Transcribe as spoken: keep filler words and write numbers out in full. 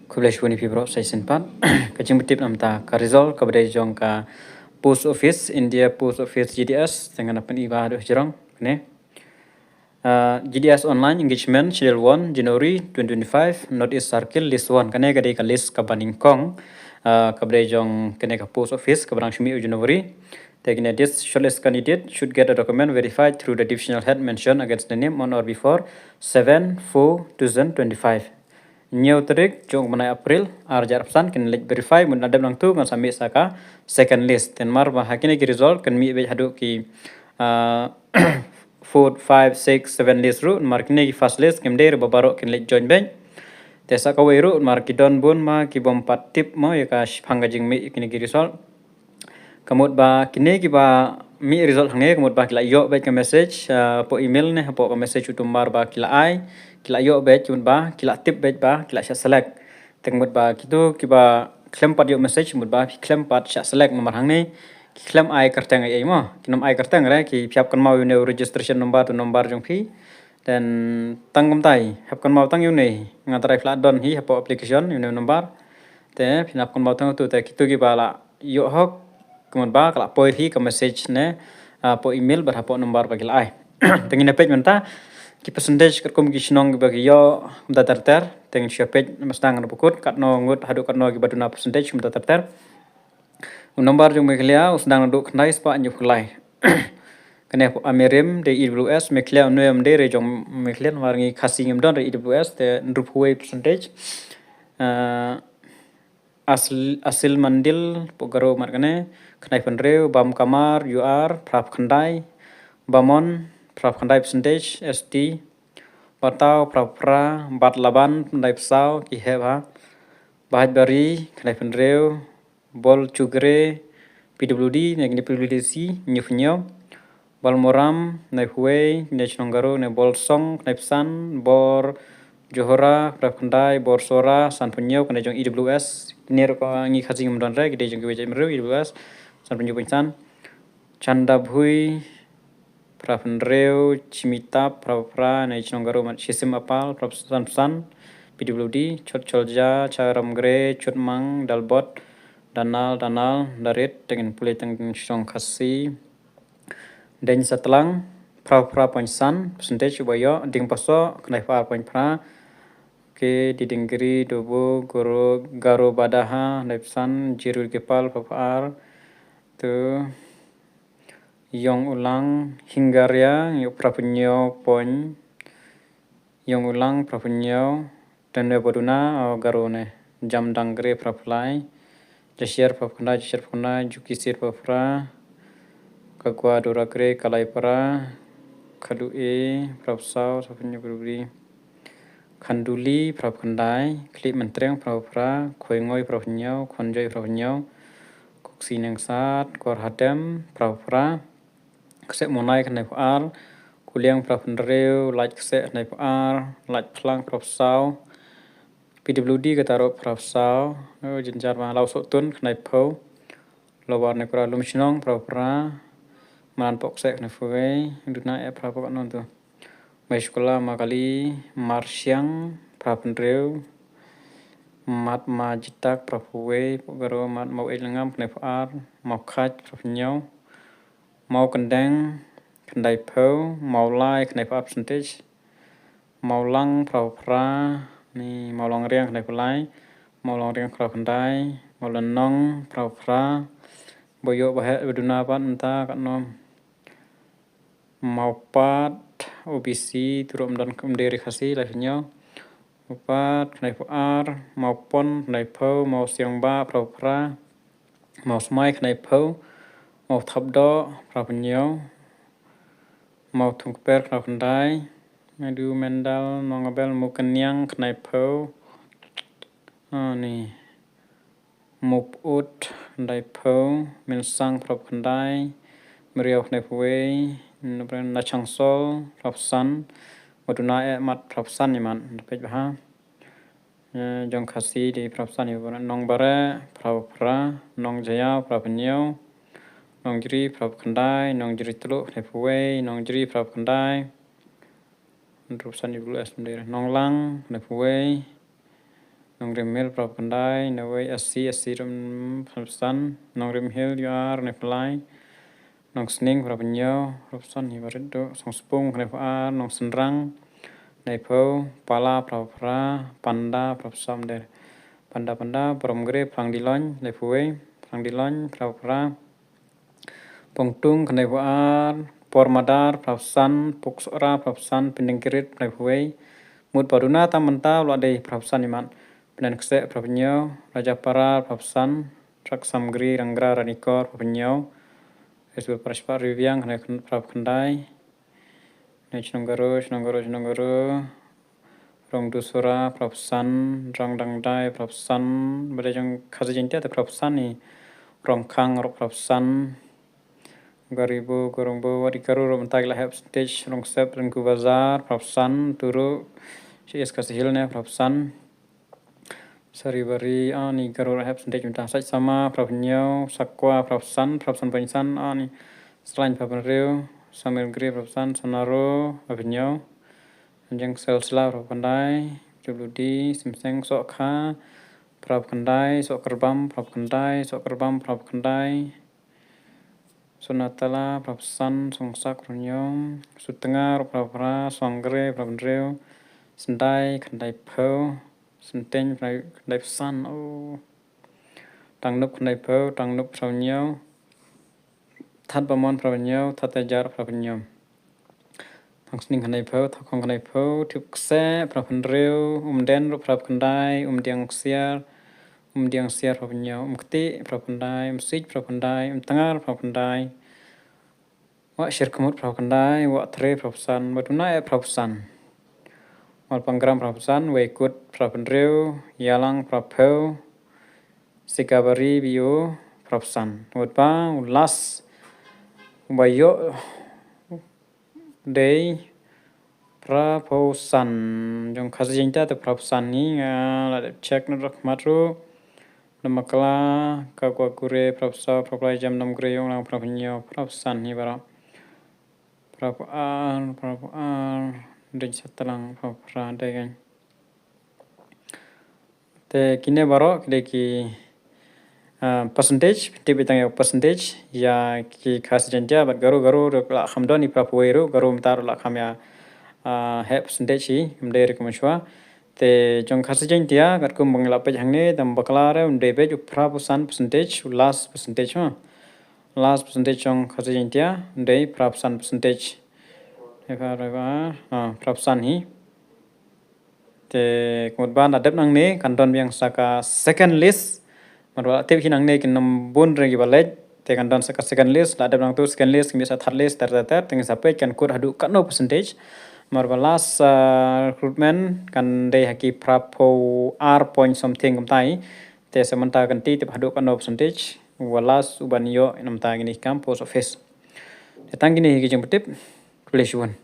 Khublei shibun ïa phi baroh sa shisien pat. Ka jingpyntip namar ka result kaba dei jong ka Post Office, India Post Office G D S, te ngan pyni ba haduh hajrong kane. Uh, G D S Online Engagement, Schedule one, January twenty twenty-five, North East Circle, List one. Kane ka dei ka list kaba nyngkong, uh, kaba dei jong kane ka Post Office kaba dang shu mih u January. Te kane, this shortlist candidate should get a document verified through the divisional head mentioned against the name on or before seven four two thousand twenty-five. Hynñiew tarik jong u bnai April ar hajar arphew san kin leit verify, mut la dep nangtu ngan sa mih sa ka second list. Te namar ba ha kine ki result kin mih beit haduh ki, ah, four, five, six, seven list ruh, namar kine ki first list kim dei ruh ba baroh kin leit join beit. Te sa kawei ruh namar ki don bun ma ki bym pat tip mo ïa ka shaphang ka jingmih ïa kine ki result. Ka mut ba kine kiba mih result hangne ka mut ba ki la ïoh beit ka message, ah, hapoh email ne hapoh ka message u Tombar ba ki la ai, ki la ïoh beit, ka mut ba ki la tip beit ba ki la shah select. Te ka mut ba kito kiba khlem pat ïoh message, ka mut ba phi khlem pat shah select namar hangne ki khlem ai kyrteng ei ei mo. Kim ai kyrteng re, ki phi hap kynmaw ïa une u registration number, tu number jong phi. Then tang kumta hi, hap kynmaw tang ïa une, nga trai phi la don hi hapoh application ïa une u number. Te phin hap kynmaw tang utu, te kito kiba la ïoh hok, ka mut ba ka la poi hi ka message ne, ah, hapoh email bad hapoh number ba ki la ai. Te ngin ïa peit mynta ki percentage katkum ki shnong kiba ki ïoh kumta ter ter. Te ngin shu peit mynta ngan pynkut katno ngut haduh katno kiba duna percentage kumta ter ter. U number jong Meghalaya u sdang naduh khyndai spah hynñiewphew lai. Kane hapoh Amirim, dei E W S, Meghalaya une ym dei re jong Meghalaya namar ngi Khasi ngim don re E W S, te hynriewphew wei percentage. Ah, Asil, Asil Mandil, hapoh Garo mat kane, khyndaiphew hynriew, Bam Kamar, U R, phraphew khyndai, Bamon, phraphew khyndai percentage, S T, Batau, phraphew phra, Bat Laban, khyndaiphew saw, ki heh bha, Bahaibari, khyndaiphew hynriew, Bol Chugre, P W D, ne kine P W D C, hynñiewphew hynñiew, Balmoram, khyndaiphew wei, kine shnong Garo, ne Bolsong, khyndaiphew san, Bor Johora, phraphew khyndai, Bor Sora, sanphew hynñiew, kane jong E W S, kine ruh ka ngi Khasi ngim don re, ki dei jong kiwei jaitbynriew, E W S, sanphew hynñiew point san, Chandabhui, phraphew hynriew, Chimitap, phraphew phra, ne shnong Garo mat Shisim Apal, phraphew san, P W D, Chot Cholja, Charamgre, Chotmang, Dalbot, Danal, Danal, Darit, te ngin pule tang shnong Khasi. Deng Satlang, phraphew phra point san percentage uba ïoh, Ding Paso, khyndaiphew ar point phra, ke Didingri, Dobo, Garo, Garo Badaha, khyndaiphew san, Jirud Kipal, phraphew ar, tu, Ïong Ulang, Hingaria, ïoh phraphew hynñiew point, Ïong Ulang, phraphew hynñiew, te une ba duna, o Garo ne, Jamdangre, phraphew lai, Jashiar, phraphew khyndai, Jashiar, phraphew khyndai, Jukisir, phraphew phra, Kagwa, Doragre, Kalaipara, Khaduei, phraphew saw, phraphew hynñiew, Khanduli, phraphew khyndai, Khlieh Myntreng, phraphew phra, Khoingoi, phraphew hynñiew, Khonjoi, phraphew hynñiew, Kuksi Nengsat, Korhadem, phraphew phra, Kseh Monai, khyndaiphew ar, Kuliang, phraphew hynriew, Lait Kseh, khyndaiphew ar, Lait Phlang, phraphew saw, P W D kata ruh phraphew saw, o, jynjar ma, Lawsohtun, khyndaiphew, Lower Nukra, Lumshnong, phraphew phra, Madan Pohkseh, khyndaiphew wei, duna eh phraphew katno tu. Maiskula, Makali, Marsiang, phraphew hynriew, Mat Majitak, phraphew wei, Pohgaro, Mat Mawei Langam, khyndaiphew ar, Mawkhach, phraphew hynñiew, Mawkyndeng, khyndaiphew, Mawlai, khyndaiphew ar percentage, Mawlang, phraphew phra, ne Mawlang Riang, khyndaiphew lai, Mawlang Riang, phraphew khyndai, Mawlynnong, phraphew phra, ba ïoh ba heh ba duna pat mynta katno. Mawpat, O B C, tu ruh ym don, ym dei ri Khasi, laiphew hynñiew. Mawpat, khyndaiphew ar, Mawpon, khyndaiphew, Mawsiangbah, phraphew phra, Mawsmai, khyndaiphew, Mawthapdoh, phraphew hynñiew, Mawthungkper, phraphew khyndai, Mawdumendal, Mawngabel, Mawkynniang, khyndaiphew, ah, ne, Mawpyut, khyndaiphew, Mynsang, phraphew khyndai, Mawriaw, khyndaiphew wei, Nachangsol, phraphew san, ba duna eh mat phraphew san ïa mat, da peit bha. Eh, jong Khasi dei phraphew san ïa mat, Nongbareh, phraphew phra, Nongjaïaw, phraphew hynñiew, Nongjri, phraphew khyndai, Nongjritluh, khyndaiphew wei, Nongjri, phraphew khyndai, phraphew san ïa W S, Nonglang, khyndaiphew wei, Nongrim Hill phra phew khyndai, Newei S C, S C ruh phra phew san, Nongrim Hill U R khyndai phew lai, Nongsning phra phew hynñiew, phra phew san hi barit duh, Songspung khyndai phew ar, Nongsynrang khyndai phew, Pala phra phew phra, Panda phra phew saw, Panda, Panda, Paramgre, Phrang Diloin khyndai phew wei, Phrang Diloin phra phew phra, Pongtung khyndai phew ar, Pormadar phra phew san, Puksohra phra phew san, Pindengkirit khyndai phew wei, Mut Paduna tam mynta u la dei phra phew san imat, Pyndenkseh phra phew hynñiew, Rajapara phra phew san, Traksamgri, Rangra, Ranikor phra phew hynñiew, Isbur Parashpa Riviang khyndai, phra phew khyndai, ne Chnong Garo, Chnong Garo, Chnong Garo, Rongdusura phra phew san, Rongdangdai phra phew san, ba dei jong Khasi Jaiñtia te phra phew san hi, Rongkhang ruh phra phew san, Garibo, Gorongbo, wat i Garo ruh mynta ki la heh percentage, Rongsep, Rengku Bazar phra phew san, Turu, Chi East Khasi Hills ne phra phew san, Saribari, ani Garo ruh heh percentage mynta, Saitsama phra phew hynñiew, Sakwa phra phew san, phra phew san point san, ani Shlain phra phew hynriew, Samuelgre phra phew san, Sonaro phra phew hynñiew, Anjeng Selsla phra phew khyndai, Jubluti, Simseng, Sohkha phra phew khyndai, Sohkyrbam phra phew khyndai, Sohkyrbam phra phew khyndai, Sonatala phra phew san, Songsak phra phew hynñiew, Sutnga ruh phra phew phra, Songre phra phew hynriew, Syndai khyndai phew, Synteng phra khyndai phew san, oh. Tangnup khyndai phew, Tangnup phra phew hynñiew, Thatbamon phra phew hynñiew, Thattejar phra phew hynñiew, Thangsning khyndai phew, Thakhong khyndai phew, Thipkseh phra phew hynriew, Umden ruh phra phew khyndai, Umdiang Ksiar, Umdiang Ksiar phra phew hynñiew, Umkti phra phew khyndai, Umsij phra phew khyndai, Umtngar phra phew khyndai, Wah Shyrkhmut phra phew khyndai, Wah Thre phra phew san, Batuna eh phra phew san, Walpangram phra phew san, Weikut phra phew hynriew, Yalang phra phew, Sikabari B O phra phew san. Wat ba u last ba ïoh dei phra phew san. Jong Khasi Jaiñtia te phra phew san hi, nga la dep check na rok mat ruh. Nambakla, Kakwa Kure phra phew saw, phra phew lai, Jamnam Gre, Ïonglang phra phew hynñiew, phra phew san hi baroh. Phra phew ar, phra phew ar, Ding Satlang phra phew phra dei kan. Te kine baroh ki dei ki, ah, percentage, tip ïa tang ïa percentage ïa ki Khasi Jaiñtia bad Garo, Garo ruh la kham don i phra phew wei ruh, Garo mynta ruh la kham ïa, ah, heh percentage hi, ym dei ruh kumno shuwa. Te jong Khasi Jaiñtia katkum ba ngi la peit hangne, te nambakla re ym dei beit, u phra phew san percentage, u last percentage ma. Last percentage jong Khasi Jaiñtia ym dei phra phew san percentage. Dei phra, dei phra, ah, phra phew san hi. Te kumta ba la dep nangne kan don biang sa ka second list. Namar ba la tip hi nangne kin ym bun re kiba leit. Te kan don sa ka second list, la dep nangtu second list, kin bit sa third list, ter ter ter, te ngin sa peit kan kut haduh katno percentage. Namar ba last, ah, recruitment kan dei ha ki phra phew ar point something kumta hi. Te sa mynta kan tip haduh katno percentage. Wa last uban ïoh namar ta kine ki kam post office. Te tang kine hi ki jingpyntip. Khublei shibun.